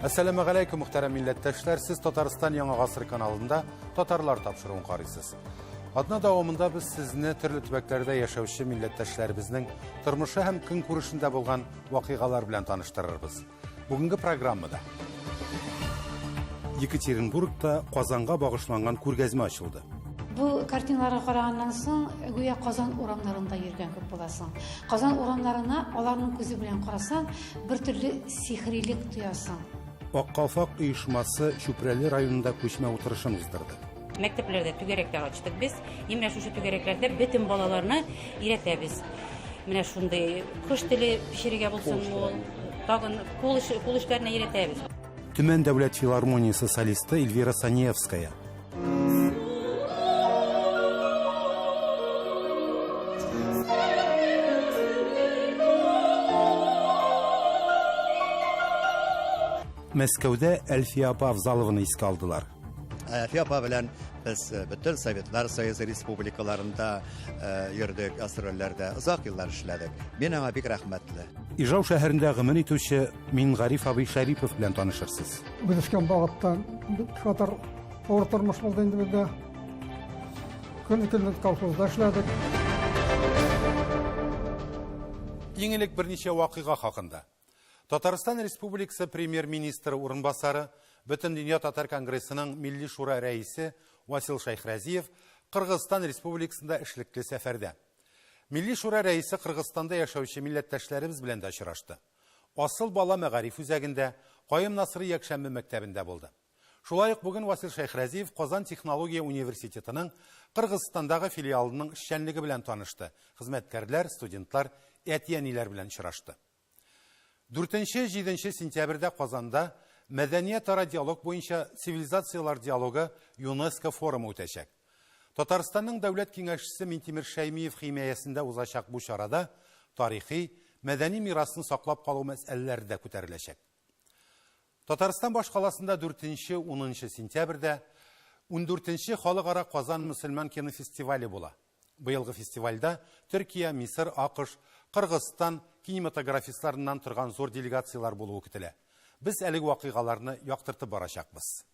Әссәламәгаләйкүм, мөхтәрәм милләттәшләр! Сез Татарстан Яңа Гасыр каналында Татарлар тапшыруын карыйсыз. Атна дәвамында без сезне төрле төбәкләрдә яшәүче милләттәшләребезнең тормышы һәм көнкүрешендә булган вакыйгалар белән таныштырырбыз. Бүгенге программада Екатеринбургта Казанга багышланган күргәзмә ачылды. Бу картиналарга караганнан соң, гүя Казан урамнарында йөргән күк буласың. Казан урамнарына аларның күзе белән карасаң, бер төрле сихрилек тоясың. Ак калфак оешмасы Чүпрәле районында күчмә утырышын уздырды. Мәктәпләрдә түгәрәкләр ачтык без. И менә шушы түгәрәкләрдә бөтен балаларны өйрәтәбез. Менә шундый кош теле пешерергә булсын ул, тагын кул эше, кул эшләренә өйрәтәбез. Төмән дәүләт филармониясе солисты Эльвира Саниевская. Мәскәүдә Әлфия апа Авзалованы искә алдылар. Әлфия апа белән без бөтен Советлар Союзы республикаларында йөрдек, гастрольләрдә озак еллар эшләдек. Мин аңа бик рәхмәтле. Ижау шәһәрендә гомер итүче Мингариф абый Шәрипов белән танышырсыз. Без үскән вакытта бик катар авыр тормыш булды инде бездә. Көн-көнлек колхозда эшләдек. Иң элек берничә вакыйга хакында. Татарстан Республикасы Премьер-министры урынбасары, Бөтендөнья татар конгрессының Милли шура рәисе Васил Шәйхразиев Кыргызстан Республикасында эшлекле сәфәрдә. Милли шура рәисе Кыргызстанда яшәүче милләттәшләребез белән дә очрашты. Асыл бала мәгариф үзәгендә, Каюм Насыйри якшәмбе мәктәбендә булды. Шулай ук бүген Васил Шәйхразиев Казан технология университетының Кыргызстандагы филиалының эшчәнлеге белән танышты, хезмәткәрләр, студентлар, әти-әниләр белән очрашты. 4-7 сентябрьдә Казанда мәдәниятара диалог буенча Цивилизацияләр диалогы ЮНЕСКО форумы үтәчәк. Татарстанның дәүләт киңәшчесе Минтимер Шәймиев химаясендә узачак бу чарада тарихи, мәдәни мирасны саклап калу мәсьәләләре дә күтәреләчәк. Татарстан башкаласында 4-10 сентябрьдә 14 халыкара Казан мөселман кинофестивале була. Быелгы фестивальдә Төркия, Мисыр, АКШ, Кыргызстан кинематографистларыннан торган зур делегацияләр булуы көтелә. Без әлеге вакыйгаларны яктыртып барачакбыз.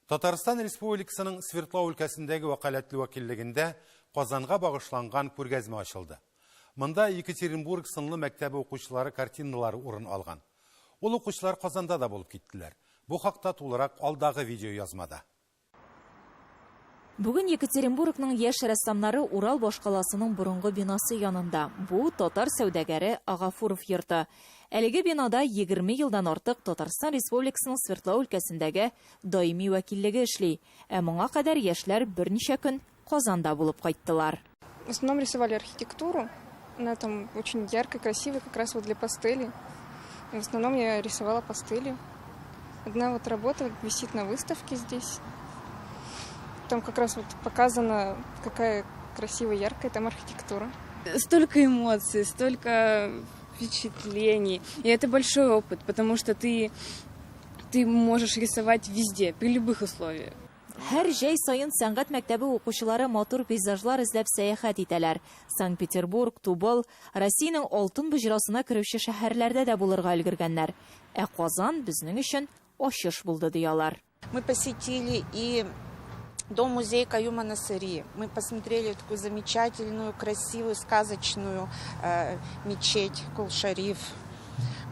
Татарстан Республикасының Свердлау өлкәсендәге вәкаләтле вәкиллегендә Казанга багышланган күргәзмә ачылды. Монда Екатеринбург сынлы мәктәбе укучылары картиналары урын алган. Ул укучылар Казанда да булып киттеләр. Бу хакта тулырак алдагы видеоязмада. Бүген Екатеринбургның яшь рәссамнары Урал башкаласының борынгы бинасы янында. Бу татар сәүдәгәре Агафуров йорты. Әлеге бинада 20 елдан артык Татарстан Республикасының Свердлау өлкәсендәге даими вәкиллеге эшли. Ә моңа кадәр яшьләр берничә көн Казанда булып кайттылар. В основном рисовали архитектуру. Она там очень ярко, красиво, как раз вот для пастели. В основном я рисовала пастели. Одна вот работа висит на выставке здесь. Там как раз вот показано, какая красивая, яркая там архитектура. Столько эмоций, столько впечатлений. И это большой опыт, потому что ты можешь рисовать везде, при любых условиях. Һәр җәй саен сәнгать мәктәбе укучылары матур пейзажлар эзләп сәяхәт итәләр. Санкт-Петербург, Тубыл, Россиянең алтын боҗрасына керүче шәһәрләрдә дә булырга өлгергәннәр. Ә Казан безнең өчен ачыш булды, ди алар. Мы посетили и дом-музей Каюма Насыри. Мы посмотрели такую замечательную, красивую, сказочную мечеть Кул-Шариф.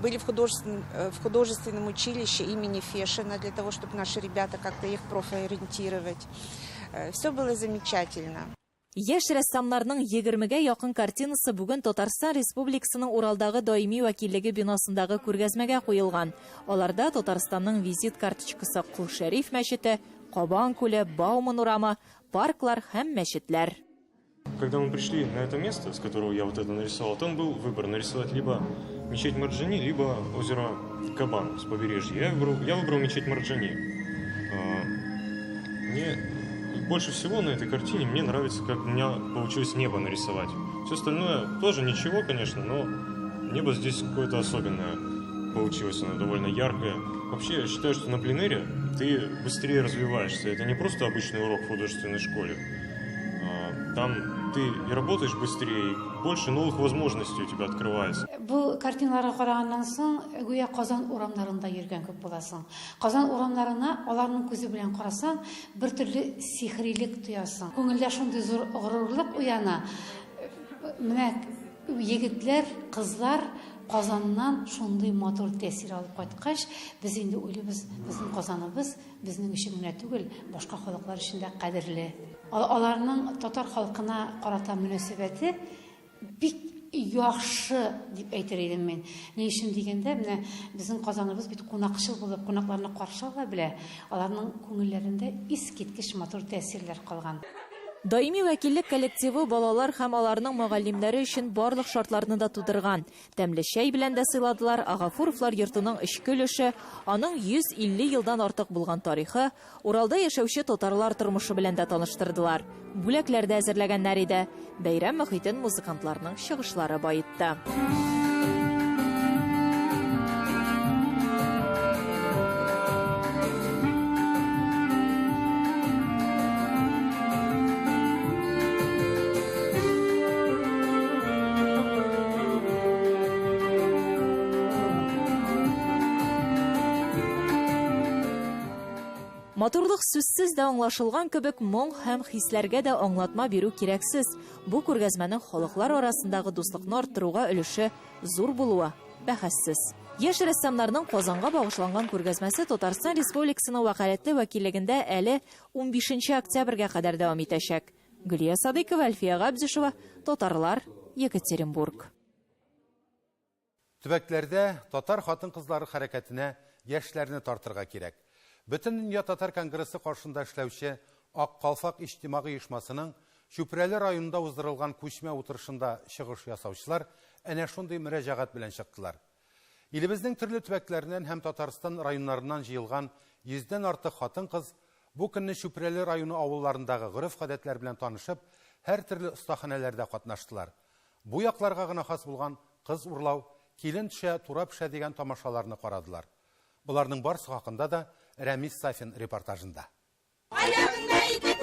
Были в художественном училище имени Фешина для того, чтобы наши ребята как-то их профориентировать. Все было замечательно. Яшь рәссамнарның 20-гә якын картинасы бүген Татарстан Республикасының Уралдагы даими вәкиллеге бинасындагы күргәзмәгә куелган. Аларда Татарстанның визит карточкасы Кол Шәриф мәчете, Кабан күле, Бауман урамы, парклар һәм мәчетләр. Когда мы пришли на это место, с которого я вот это нарисовал, там был выбор нарисовать либо мечеть Марджани, либо озеро Кабан с побережья. Я выбрал мечеть Марджани. Мне больше всего на этой картине мне нравится, как у меня получилось небо нарисовать. Все остальное тоже ничего, конечно, но небо здесь какое-то особенное получилось, оно довольно яркое. Вообще, я считаю, что на пленэре ты быстрее развиваешься. Это не просто обычный урок в художественной школе. Там ты и работаешь быстрее, и больше новых возможностей у тебя открывается. Бу картиналарга караганнан соң, гүя Казан урамнарында йөргән күк буласың. Казан урамнарына аларның күзе белән карасаң, бер төрле сихрилек тоясың. Күңелдә шундый зур горурлык уяна. Менә егетләр, кызлар Казаннан шундый матур тәэсир алып кайткач, без инде уйлыйбыз, безнең Казаныбыз безнең өчен генә түгел, башка халыклар өчен дә кадерле. Аларның татар халкына карата мөнәсәбәте бик яхшы дип әйтер идем мин. Ни өчен дигәндә, менә безнең Казаныбыз бит кунакчыл булып, кунакларны каршы ала белә. Аларның күңелләрендә искиткеч матур тәэсирләр калган. Даими вәкиллек коллективы балалар һәм аларның мөгаллимнәре өчен барлык шартларны да тудырган. Тәмле чәй белән дә сыйладылар, Агафуровлар йортының эчке өлеше, аның 150 елдан артык булган тарихы, Уралда яшәүче татарлар тормышы белән дә таныштырдылар. Бүләкләр дә әзерләгәннәр иде. Бәйрәм мохитен музыкантларның чыгышлары баетты. Матурлык сүзсез дә аңлашылган кебек, моң һәм хисләргә дә аңлатма бирү кирәксез. Бу күргәзмәнең халыклар арасындагы дуслыкны арттыруга өлеше зур булуы бәхәссез. Яшь рәссамнарның Казанга багышланган күргәзмәсе Татарстан Республикасының вәкаләтле вәкиллегендә әле унбишенче октябрьгә кадәр дәвам итәчәк. Гөлия Садыйкова, Әлфия Габдишева, Татарлар, Екатеринбург. Төбәкләрдә татар хатын-кызлары хәрәкәтенә яшьләрне тартырга кирәк. Бөтендөнья татар конгрессы каршында эшләүче Ак калфак иҗтимагый оешмасының Чүпрәле районында уздырылган күчмә утырышында чыгыш ясаучылар әнә шундый мөрәҗәгать белән чыктылар. Илебезнең төрле төбәкләреннән һәм Татарстан районнарыннан җыелган йөздән артык хатын-кыз бу көнне Чүпрәле районы авылларындагы гореф-гадәтләр белән танышып, һәртөрле остаханәләрдә катнаштылар. Бу якларга гына хас булган Кыз урлау, Килен төшә, тура пешә дигән тамашаларны карадылар. Боларның барсы хакында да Рәмис Сафин репортажында. Аягыңда ике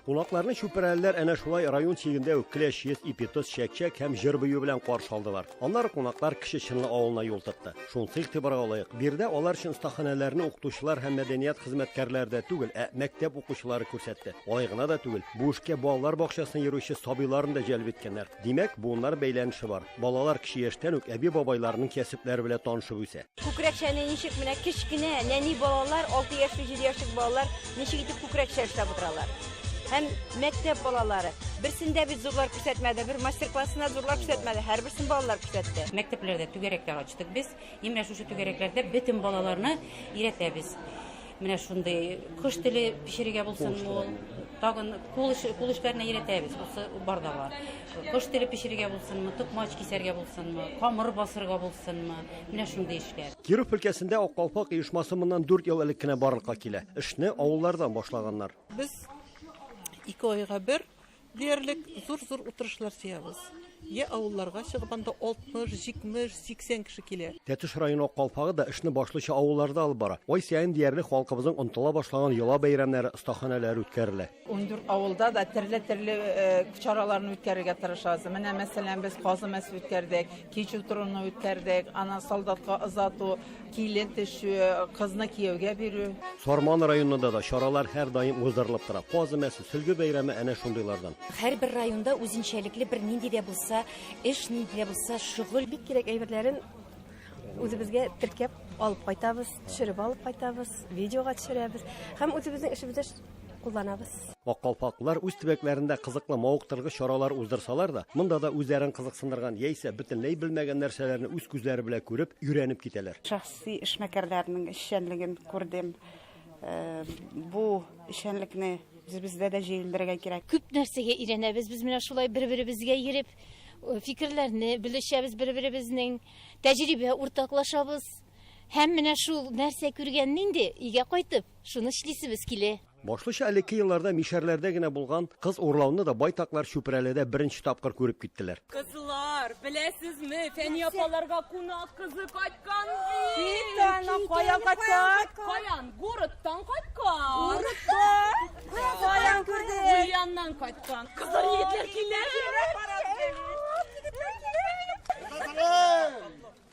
Кунакларны чүпрәлеләр әнә шулай район чигендә үк көләч йөз, ипи-тоз, чәк-чәк һәм җыр-бию белән каршы алдылар. Аннары кунаклар Кече Чынлы авылына юл тотты. Шунысы игътибарга лаек, биредә алар өчен остаханәләрне укытучылар һәм мәдәният хезмәткәрләре дә түгел, ә мәктәп укучылары күрсәтте. Алай гына да түгел, бу эшкә балалар бакчасына йөрүче сабыйларны да җәлеп иткәннәр. Димәк, буыннар бәйләнеше бар. Балалар кече яшьтән үк әби-бабайларының кәсепләре белән танышып үсә. Күкрәкчәне ничек менә кечкенә, нәни балалар, 6 яшьлек, 7 яшьлек балалар ничек итеп күкрәкчә эшләп утыралар. Һәм мәктәп балалары. Берсендә бит зурлар күрсәтмәде, бер мастер-классында зурлар күрсәтмәде, һәрберсен балалар күрсәтте. Мәктәпләрдә түгәрәкләр ачтык без. И менә шушы түгәрәкләрдә бөтен балаларны өйрәтәбез. Менә шундый кош теле пешерергә булсын ул, тагын кул эше, кул эшләренә өйрәтәбез. Бусы бар да бар. Кош теле пешерергә булсынмы, токмач кисәргә булсынмы, камыр басырга булсынмы, менә шундый эшләр. Киров өлкәсендә Ак калфак оешмасы моннан дүрт ел элек кенә барлыкка килә. Эшне авыллардан башлаганнар. Без ике айга бер диярлек зур-зур утырышлар җыябыз. Йә авылларга чыгып, анда 60, 70, 80 кеше килә. Тәтеш районы Ак калфагы да эшне башлыча авылларда алып бара. Ай саен диярлек халкыбызның онытыла башлаган йола бәйрәмнәре, остаханәләре үткәрелә. 14 авылда да төрле-төрле чараларны үткәрергә тырышабыз. Менә, мәсәлән, без казы мәсе үткәрдек, кич утыруны үткәрдек, аннан солдатка озату, Килен төшү, кызны кияүгә бирү. Сарман районында да чаралар һәрдаим уздырылып тора. Каз өмәсе, сөлге бәйрәме әнә шундыйлардан. Һәрбер районда үзенчәлекле бер нинди дә булса эш, нинди дә булса шөгыль. Бик кирәк әйберләрен үзебезгә теркәп алып кайтабыз, төшереп алып кайтабыз, видеога төшерәбез һәм үзебезнең эшебездә кулланабыз. Аккалфаклылар үз төбәкләрендә кызыклы, мавыктыргыч чаралар уздырсалар да, монда да үзләрен кызыксындырган яисә бөтенләй белмәгән нәрсәләрне үз күзләре белән күреп, өйрәнеп китәләр. Шәхси эшмәкәрләрнең эшчәнлеген күрдем. Бу эшчәнлекне үзебездә дә җәелдерергә кирәк. Күп нәрсәгә өйрәнәбез без менә шулай бер-беребезгә йөреп, фикерләрне белешәбез бер-беребезнең, тәҗрибә уртаклашабыз. Һәм менә шул нәрсә күргәнне инде өйгә кайтып, Шуны эшлисебез килә. Башлыча элекке елларда мишәрләрдә генә булган кыз урлауны да байтаклар Чүпрәледә беренче тапкыр күреп киттеләр. Кызлар! Кызлар, беләсезме, Фәния апаларга кунак кызы кайткан бит. Кит ана, каян кайткан? Каян? Городтан кайткан. Городтан? Каян күрдең? Ульяннан кайткан. Кызлар, егетләр килә.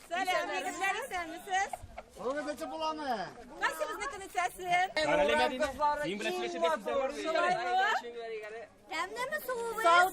Сәлам, егетләр, исәнмесез? Сылыгыз эчеп буламы? Кайсыбызныкын эчәсен? Карале, Мәдинә, син белән сөйләшергә сүзләр бар. Шулаймы? Тәмлеме суыбыз?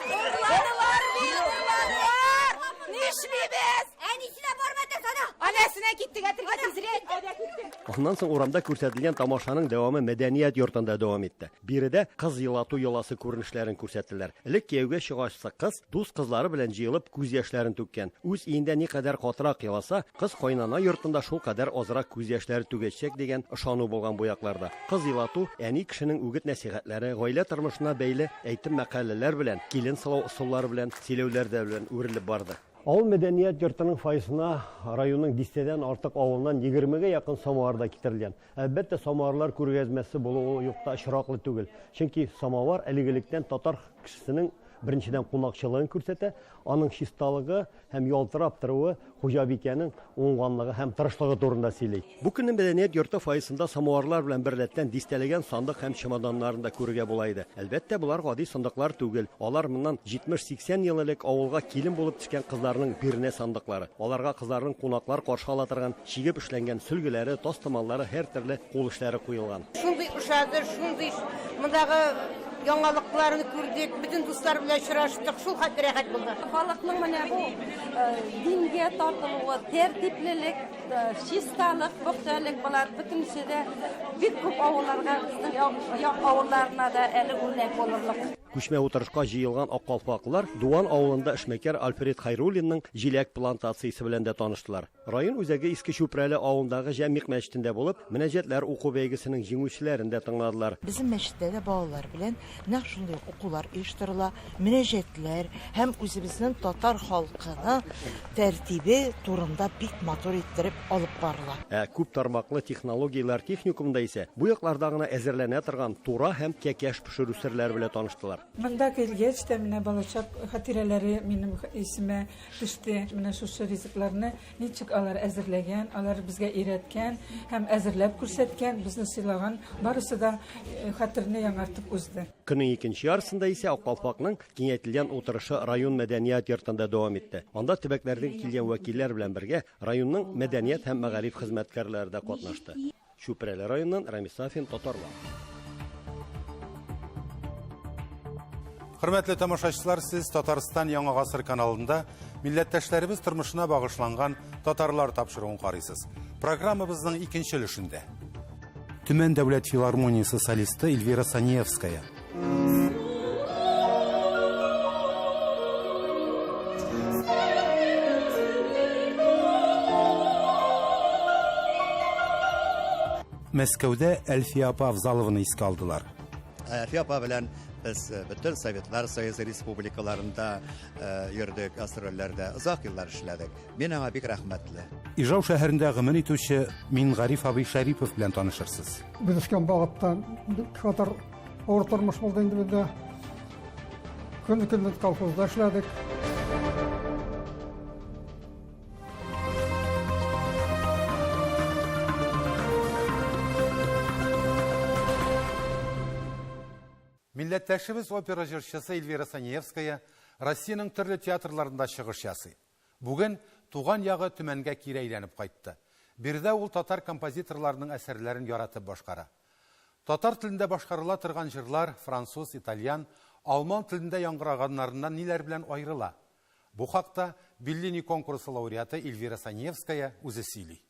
Урладылар бит, урладылар! Нишлибез? Әнисенә бармады сана. Анасына киттек, әтергә тизрәк. Әйдә киттек. Аннан соң урамда күрсәтелгән тамашаның дәвамы мәдәният йортында дәвам итте. Биредә кыз елату йоласы күренешләрен күрсәттеләр. Элек кияүгә чыгачсы кыз дус кызлары белән җыелып күз яшьләрен түккән. Үз өендә никадәр катырак еласа, кыз кайнана йортында шулкадәр азрак күз яшьләре түгәчәк дигән ышану булган бу якларда. Кыз елату әни кешенең үгет-нәсыйхәтләре, гаилә тормышына бәйле әйтем-мәкаләләр белән, килен сылау ысуллары белән, сөйләүләр дә белән үрелеп барды. Авыл мәдәният йортының фойесына районның дистәдән артык авылыннан егермегә якын самовар да китерелгән. Әлбәттә, самоварлар күргәзмәсе булуы юк та очраклы түгел. Чөнки самовар элек-электән татар кешесенең беренчедән кунакчылыгын күрсәтә, аның чисталыгы һәм ялтырап торуы хуҗабикәнең уңганлыгы һәм тырышлыгы турында сөйли. Бу көнне мәдәният йорты фойесында самоварлар белән беррәттән дистәләгән сандык һәм чемоданнарны да күрергә була иде. Әлбәттә, болар гади сандыклар түгел. Алар моннан 70-80 ел элек авылга килен булып төшкән кызларның бирнә сандыклары. Аларга кызларның кунаклар каршы ала торган чигеп эшләнгән сөлгеләре, тастымаллары, һәртөрле кул эшләре куелган. Шундый ошады, шундый мондагы яңалыкларны күрдек, бөтен дуслар белән очраштык, шул хәтле рәхәт булды. Халыкның менә бу дингә тартылуы, тәртиплелек, чисталык, пөхтәлек, болар бөтенесе дә бик күп авылларга, безнең як авылларына да әле үрнәк булырлык. Күчмә утырышка җыелган аккалфаклылар Дуван авылында эшмәкәр Альфред Хәйруллинның җиләк плантациясе белән дә таныштылар. Район үзәге Иске Чүпрәле авылындагы Җәмигъ мәчетендә булып, мөнәҗәтләр уку бәйгесенең җиңүчеләрен дә тыңладылар. Безнең мәчеттә дә балалар белән нәкъ шундый ук укулар оештырыла, мөнәҗәтләр һәм үзебезнең татар халкының тәртибе турында бик матур иттереп алып барыла. Ә күп тармаклы технологияләр техникумында исә бу якларда гына әзерләнә торган тура һәм кәкәш пешерү серләре белән таныштылар. Монда килгәч тә менә балачак хатирәләре минем исемә Төште. Менә шушы ризыкларны ничек алар әзерләгән, алар безгә өйрәткән һәм әзерләп күрсәткән, безне сыйлаган, барысы да хәтерне яңартып узды. Көннең икенче яртысында исә Ак калфакның киңәйтелгән утырышы район мәдәният йортында дәвам итте. Анда төбәкләрдән килгән вәкилләр белән бергә районның мәдәният һәм мәгариф хезмәткәрләре дә катнашты. Чүпрәле районыннан Рамис Сафин, Татарлар. Хөрмәтле тамашачылар, сез Татарстан Яңа гасыр каналында милләттәшләребез тормышына багышланган Татарлар тапшыруын карыйсыз. Программабызның икенче өлешендә. Төмән дәүләт филармониясе солисты Эльвира Саниевская. Мәскәүдә Әлфия апа Авзалованы искә алдылар. Әлфия апа белән без э, бөтен Советлар Союзы республикаларында э, йөрдек, гастрольләрдә озак еллар эшләдек. Мин аңа бик рәхмәтле. Ижау шәһәрендә гомер итүче Мингариф абый Шәрипов белән танышырсыз. Без үскән вакытта бик хәтәр Авыр тормыш булды инде бездә. Көне-көне колхозда эшләдек. Милләттәшебез опера җырчысы Эльвира Саниевская Россиянең төрле театрларында чыгыш ясый. Бүген туган ягы Төмәнгә кире әйләнеп кайтты. Биредә ул татар композиторларының әсәрләрен яратып башкара. Татар телендә башкарыла торган җырлар француз, итальян, алман телендә яңгыраганнарыннан ниләр белән аерыла? Бу хакта Беллини конкурсы лауреаты Эльвира Саниевская үзе сөйли.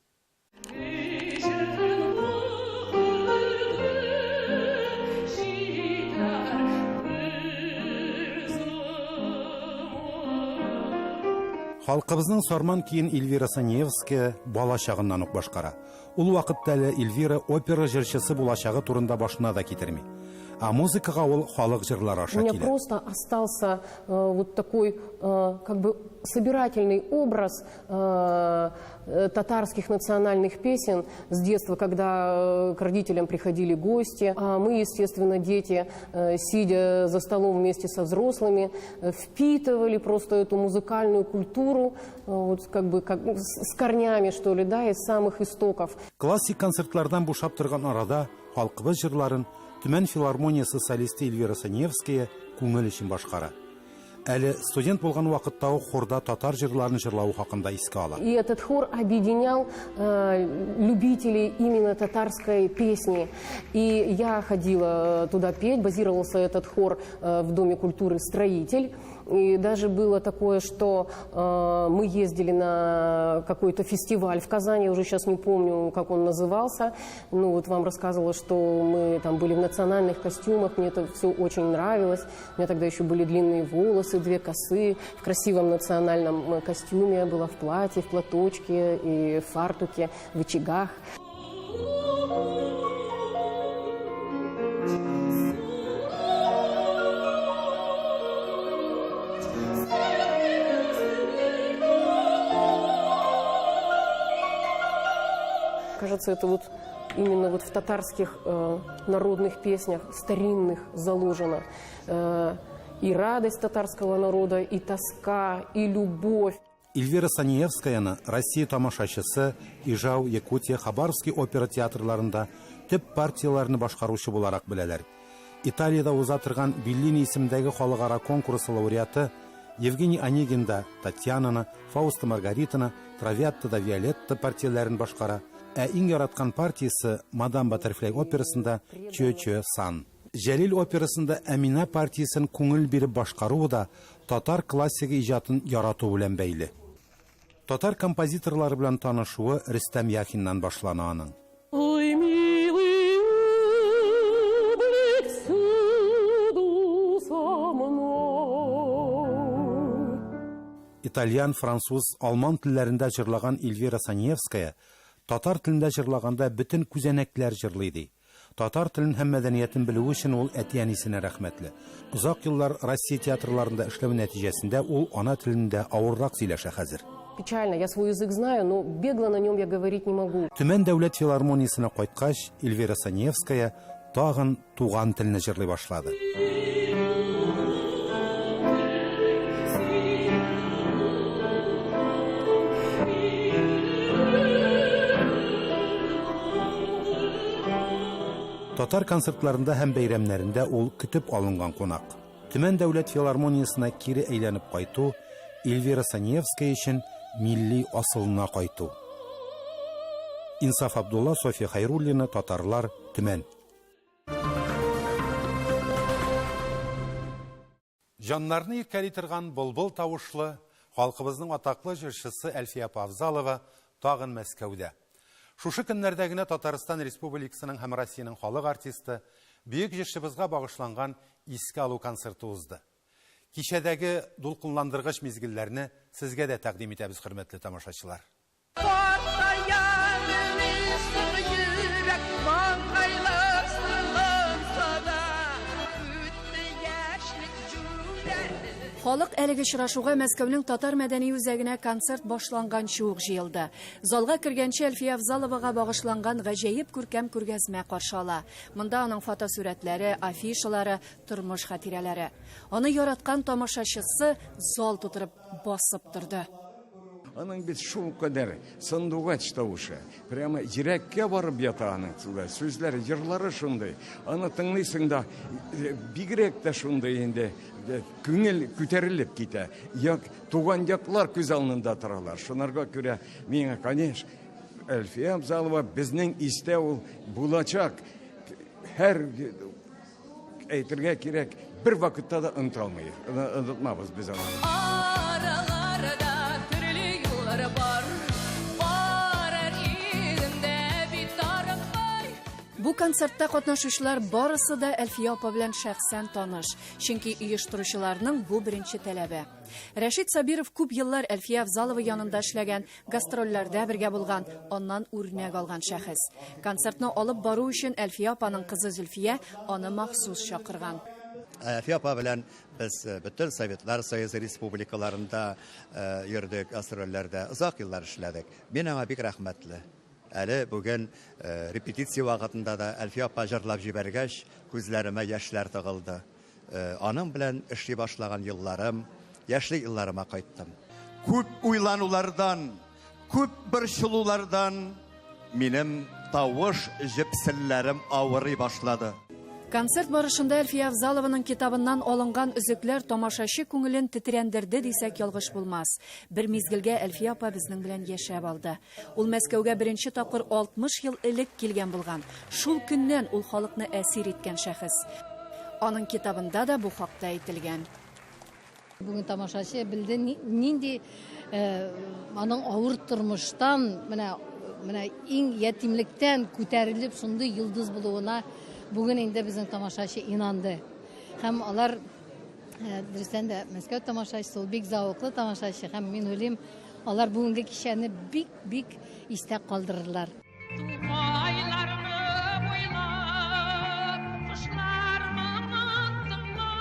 Халкыбызның сарман көен Эльвира Саниевская бала чагыннан ук башкара. Ул вакытта әле Эльвира опера җырчысы булачагы турында башына да китерми. Ә музыкага ул халык җырлары аша У меня килә. просто остался э, вот такой э, как бы собирательный образ э, э, татарских национальных песен с детства, когда э, к родителям приходили гости. А мы, естественно, дети, э, сидя за столом вместе со взрослыми, э, впитывали просто эту музыкальную культуру, э, вот как бы как, ну, с с корнями, что ли, да, из самых истоков. Классик концертлардан бушап торган арада халкыбыз җырларын Төмән филармониясе солисты Эльвира Саневская күңел өчен башкара. Әле студент булган вакытта ук хорда татар җырларын җырлавы хакында искә ала. И этот хор объединял э, любителей именно татарской песни. И я ходила э, туда петь, базировался этот хор э, в Доме культуры «Строитель». И даже было такое, что э, мы ездили на какой-то фестиваль в Казани, я уже сейчас не помню, как он назывался. Ну вот вам рассказывала, что мы там были в национальных костюмах, мне это все очень нравилось. У меня тогда еще были длинные волосы, две косы, в красивом национальном э, костюме я была в платье, в платочке и в фартуке, в очагах. Кажется, это вот именно вот в татарских э, народных песнях, старинных, заложено. Э, и радость татарского народа, и тоска, и любовь. Эльвира Саниевскаяны Россия тамашачысы Ижау, Якутия, Хабаровский опера театрларында төп партияләрне башкаручы буларак беләләр. Италиядә уза торган Беллини исемендәге халыкара конкурсы лауреаты Евгений Онегинда Татьянаны, Фауста Маргаританы, Травиаттада Виолетта партияләрен башкара, ә иң яраткан партиясе Мадам Баттерфляй операсында Чө-чө сан. Җәлил операсында Әминә партиясен күңел биреп башкаруы да татар классигы иҗатын ярату белән бәйле. Татар композиторлары белән танышуы Рөстәм Яхиннан башлана аның. Ой, милый облик всюду со мной. Итальян, француз, алман телләрендә җырлаган Эльвира Саниевская татар телендә җырлаганда бөтен күзәнәкләр җырлый ди. Татар телен һәм мәдәниятен белүе өчен ул әти-әнисенә рәхмәтле. Озак еллар Россия театрларында эшләү нәтиҗәсендә ул ана телендә авыррак сөйләшә хәзер. Печально, я свой язык знаю, но бегло на нем я говорить не могу. Төмән дәүләт филармониясенә кайткач, Эльвира Саниевская тагын туган телне җырлый башлады. Татар концертларында һәм бәйрәмнәрендә ул көтеп алынган кунак. Төмән дәүләт филармониясенә кире әйләнеп кайту Эльвира Саниевская өчен милли асылына кайту. Инсаф Абдулла, Софья Хайруллина, Татарлар, Төмән. Җаннарны иркәли торган былбыл тавышлы, халкыбызның атаклы җырчысы Әлфия апа Авзалова тагын Мәскәүдә. Шушы көннәрдә генә Татарстан Республикасының һәм Россиянең халык артисты, бөек җырчыбызга багышланган искә алу концерты узды. Кичәдәге дулкынландыргыч мизгелләрне сезгә дә тәкъдим итәбез, хөрмәтле тамашачылар. Халык әлеге очрашуга Мәскәүнең Татар мәдәни үзәгенә концерт башланганчы ук җыелды. Залга кергәнче Әлфия Авзаловага багышланган гаҗәеп күркәм күргәзмә каршы ала. Монда аның фотосурәтләре, афишалары, тормыш хатирәләре. Аны яраткан тамашачысы зал тутырып басып торды. Аның бит шул кадәр сандугач тавышы. Прямо йөрәккә барып ята аның сүзләре, җырлары шундый. Аны тыңлыйсың да, э, бигрәк тә шундый инде э, күңел күтәрелеп китә. Як, туган яклар күз алдында торалар. Шунарга күрә миңа, конечно, Әлфия Абзалова безнең истә ул булачак. Һәр Әйтергә кирәк, бер вакытта да оныта алмыйбыз, онытмабыз без аны. Араларда төрле юллар бар. Барыр идем дә бит тарыкмый. Бу концертта катнашучылар барысы да Әлфия апа белән шәхсән таныш, чөнки оештыручыларның бу беренче таләбе. Рәшит Сабиров күп еллар Әлфия Авзалова янында эшләгән, гастрольләрдә бергә булган, аннан үрнәк алган шәхес. Концертны алып бару өчен Әлфия апаның кызы Зөлфия аны махсус чакырган. Әлфия апа белән без бөтен Советлар Союзы республикаларында йөрдек, гастрольләрдә озак еллар эшләдек. Мин аңа бик рәхмәтле. Әле бүген репетиция вакытында да Әлфия апа җырлап җибәргәч, күзләремә яшьләр тыгылды. Аның белән эшли башлаган елларым, яшьлек елларыма кайттым. Күп уйланулардан, күп борчылулардан минем тавыш җепселләрем авырый башлады. Концерт барышында Әлфия Авзалованың китабыннан алынган өзекләр тамашачы күңелен тетрәндерде дисәк ялгыш булмас. Бер мизгелгә Әлфия апа безнең белән яшәп алды. Ул Мәскәүгә беренче тапкыр 60 ел элек килгән булган. Шул көннән ул халыкны әсир иткән шәхес. Аның китабында да бу хакта әйтелгән. Бүген тамашачы белде, нинди аның авыр тормыштан, менә менә иң ятимлектән күтәрелеп шундый йолдыз булуына бүген инде безнең тамашачы инанды. Һәм алар дөрестән дә Мәскәү тамашачысы, ул бик зәвыклы тамашачы һәм мин уйлыйм, алар бүгенге кичәне бик-бик истә калдырырлар. Тугайларны буйлап, кошлар моңын тыңлап.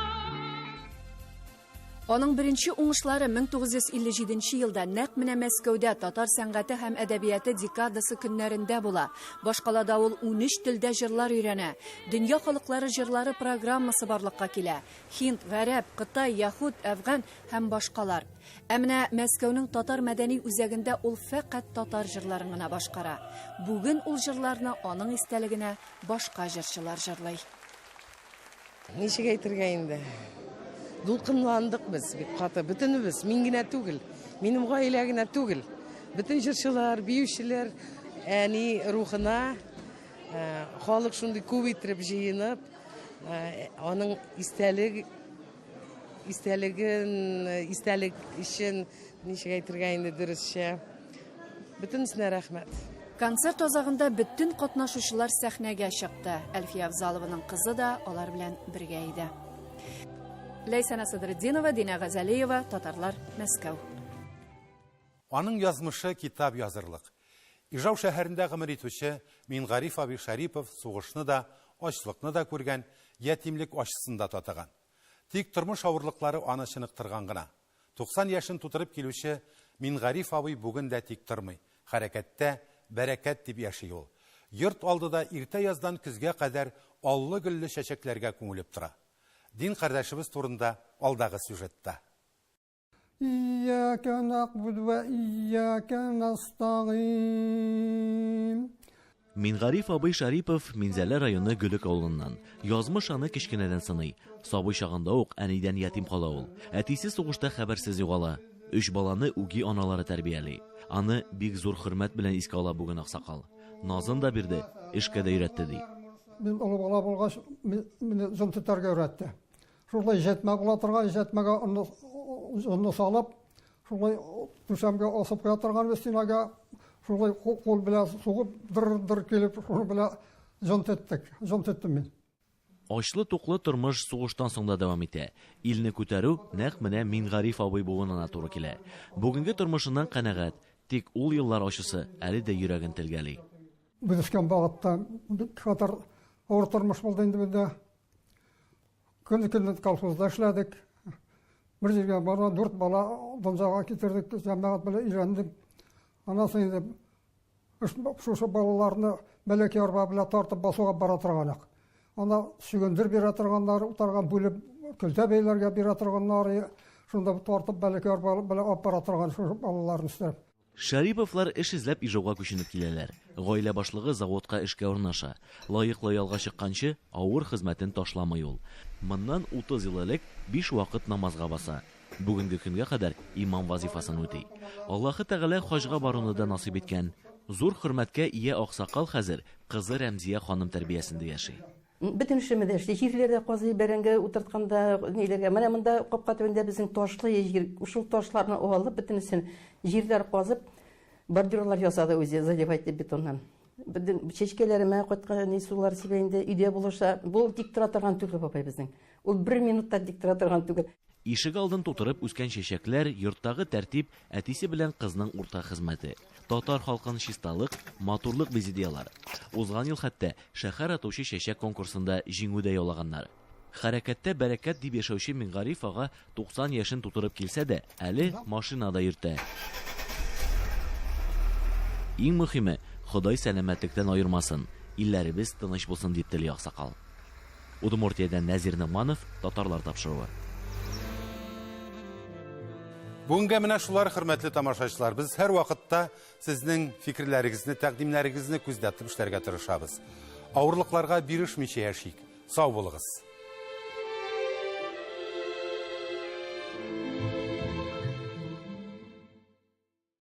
Аның беренче уңышлары 1957 елда нәкъ менә Мәскәүдә татар сәнгате һәм әдәбияты декадасы көннәрендә була. Башкалада ул 13 телдә җырлар өйрәнә. Дөнья халыклары җырлары программасы барлыкка килә. Һинд, гарәп, кытай, яһүд, әфган һәм башкалар. Ә менә Мәскәүнең татар мәдәни үзәгендә ул фәкать татар җырларын гына башкара. Бүген ул җырларны аның истәлегенә башка җырчылар җырлый. Ничек әйтергә инде? Дулкынландык без бик каты, бөтенебез, мин генә түгел, минем гаилә генә түгел. Бөтен җырчылар, биючеләр әни рухына халык шундый күп иттереп җыенып, аның истәлеге Истәлеген, истәлек өчен ничек әйтергә инде дөресчә. Бөтенесенә рәхмәт. Концерт азагында бөтен катнашучылар сәхнәгә чыкты. Әлфия Авзалованың кызы да алар белән бергә иде. Ләйсәнә Садретдинова, Динә Газалиева, Татарлар, Мәскәү. Аның язмышы китап язырлык. Ижау шәһәрендә гомер итүче Мингариф абый Шәрипов сугышны да, ачлыкны да күргән, ятимлек ачысын да татыган. Тик тормыш авырлыклары аны чыныктырган гына. 90 яшен тутырып килүче Мингариф абый бүген дә тик тормый, хәрәкәттә, бәрәкәт дип яши ул. Йорт алды да иртә яздан көзгә кадәр аллы-гөлле чәчәкләргә күмелеп тора. Дин кардәшебез турында алдагы сюжетта. Ияка нәгъбуду вә ияка нәстагыйн. Мингариф абый Шәрипов Минзәлә районы Гөлек авылыннан. Язмыш аны кечкенәдән сыный. Сабый чагында ук әнидән ятим кала ул. Әтисе сугышта хәбәрсез югала. Өч баланы үги аналары тәрбияли. Аны бик зур хөрмәт белән искә ала бүген аксакал. Назын да бирде, эшкә дә өйрәтте, ди. Мин олы бала булгач, мине җон тотарга өйрәтте. Шулай җәтмә була торган, җәтмәгә онны, онны салып, шулай түшәмгә асып куя торган стенага, шулай кул белән сугып, дыр-дыр килеп, шуны белән җон теттек, җон теттем мин. Ачлы-туклы тормыш сугыштан соң да дәвам итә. Илне күтәрү нәкъ менә Мингариф абый буынына туры килә. Бүгенге тормышыннан канәгать, тик ул еллар ачысы әле дә йөрәген телгәли. Без үскән вакытта бик хәтәр авыр тормыш булды инде бездә. Көне-көне колхозда эшләдек. Бер җиргә бара, дүрт бала дөньяга китердек, җәмәгать белән өйләндем. Аннан соң инде шушы балаларны бәләкәй арба белән тартып басуга бара торган идек. Анда чөгендер бирә торганнар, утарга бүлеп көлтә бәйләргә бирә торганнар, шунда тартып бәләкәй арба белән алып бара торган шушы балаларны үстереп. Шәриповлар эш эзләп Ижауга күченеп киләләр. Гаилә башлыгы заводка эшкә урнаша. Лаеклы ялга чыкканчы, авыр хезмәтен ташламый ул. Моннан 30 ел элек биш вакыт намазга баса. Бүгенге көнгә кадәр имам вазыйфасын үти. Аллаһы Тәгалә хаҗга баруны да насыйп иткән. Зур хөрмәткә ия аксакал хәзер кызы Рәмзия ханым тәрбиясендә яши. Бөтен эшемне дә эшли. Җирләрдә казый, бәрәңге утыртканда, ниләргә. Менә монда капка төбендә безнең ташлы җир. Шул ташларны алып, бөтенесен җирләр казып, бордюрлар ясады үзе, заливать итеп бетоннан. Бөтен чәчкәләремә кайткан ни сулар сибә инде, өйдә булыша. Бу тик тора торган түгел бабай безнең. Ул бер минут та тик тора торган түгел. Ишек алдын тутырып үскән чәчәкләр, йорттагы тәртип, әтисе белән кызның уртак хезмәте. Татар халкын чисталык, матурлык бизи ди алар. Узган ел хәтта Шәһәр атучы чәчәк конкурсында җиңү дә яулаганнар. Хәрәкәттә бәрәкәт дип яшәүче Мингариф ага 90 яшен тутырып килсә дә, әле машина да йөртә. Иң мөхиме, Ходай сәламәтлектән аермасын, илләребез тыныч булсын дип тели аксакал. Удмуртиядән Нәзир Ногманов, Татарлар тапшыруы. Бүгенгә менә шулар, хөрмәтле тамашачылар. Без һәрвакытта Сезнең фикерләрегезне, тәкъдимнәрегезне күздә тотып эшләргә тырышабыз. Авырлыкларга бирешмичә яшик. Сау булыгыз!